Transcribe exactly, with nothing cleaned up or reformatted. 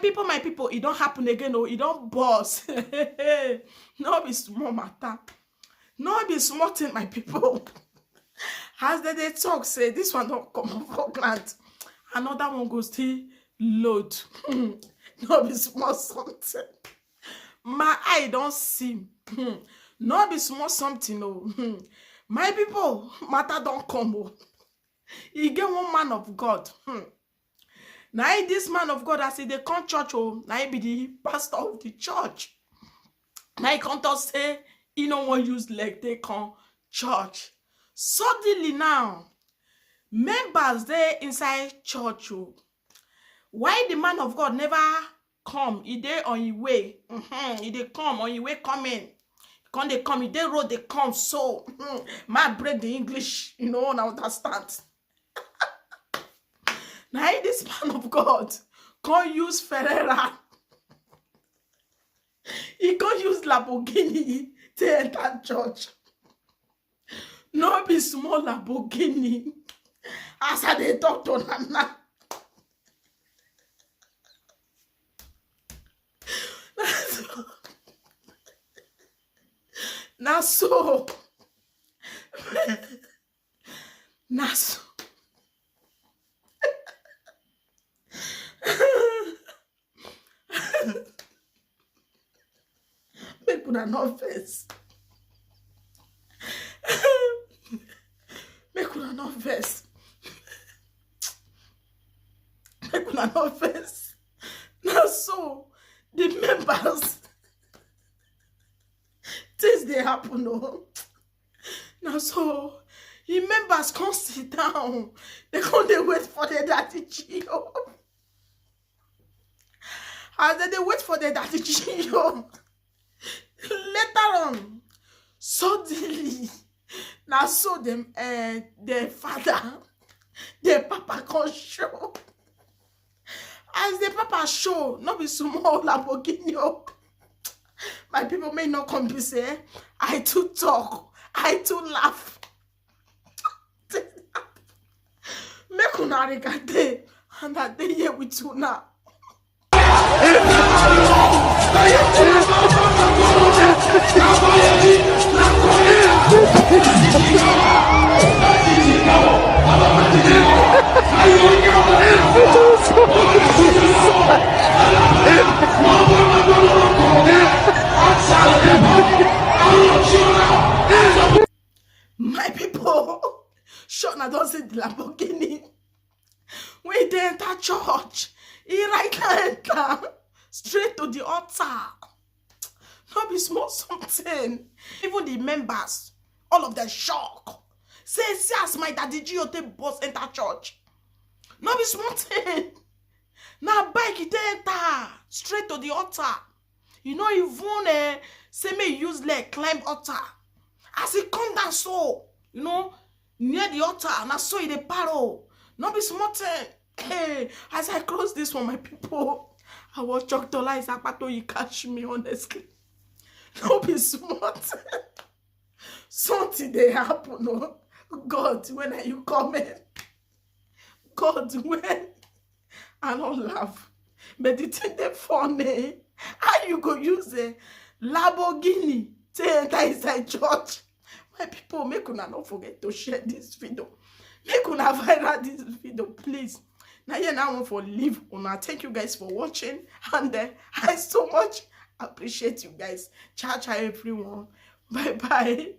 People, my people, e don happen again o, e don burst. No be small matter. No be small thing, my people. As dem dey talk say this one don comot for ground, another one go still load. No be small something. My eye don see. No be small something o. My people, matter don come o. E get one man of God. Hmm. Na him, this man of God, as he dey come church o, na him be the pastor of the church. Na him come talk say he no wan use leg take come church. Suddenly now, members dey inside church o. Why the man of God never come? He dey on him way. Mhm, he dey come on him way coming. Come dey come, he dey road dey come. So, hmm, ma break the English, you know, una understand. Na him, this man of God, come use Ferrari. He come use Lamborghini to enter church. No be small Lamborghini. As I dey talk to una now. Na so. Na so. Make una no vex. Make una no vex. Make una no vex. Na so the members, things dey happen o. Na so the members come sit down. They come dey wait for the daddy G O. As dem dey wait for the daddy G O, later on, suddenly, na so dem, eh, the father, the papa come show. As the papa show, no be small Lamborghini o. My people, may not come be say I too talk, I too laugh. Make una regard dey, and I dey here with una. My people, sure una don see the Lamborghini wey dey enter church. He right hand enter straight to the altar. No be small something. Even the members, all of them shock. Say, see as my daddy G O take bus enter church. No be small thing. Na bike he take enter straight to the altar. You know, even, eh, say me use leg climb altar. As he come down so, you know, near the altar, na so he dey paro. No be small thing. Hey, as I cross this one, my people, I was shocked. Dollar is apato, you catch me, honestly. No be small thing. Something dey happen o. God, when are you coming? God, when? I no laugh. But the thing dey funny. How you go use a Lamborghini take enter inside church? My people, make una no forget to share this video. Make una viral this video, please. Now here now I want for leave una. Thank you guys for watching, and, uh, I so much appreciate you guys. Ciao, ciao, everyone. Bye bye.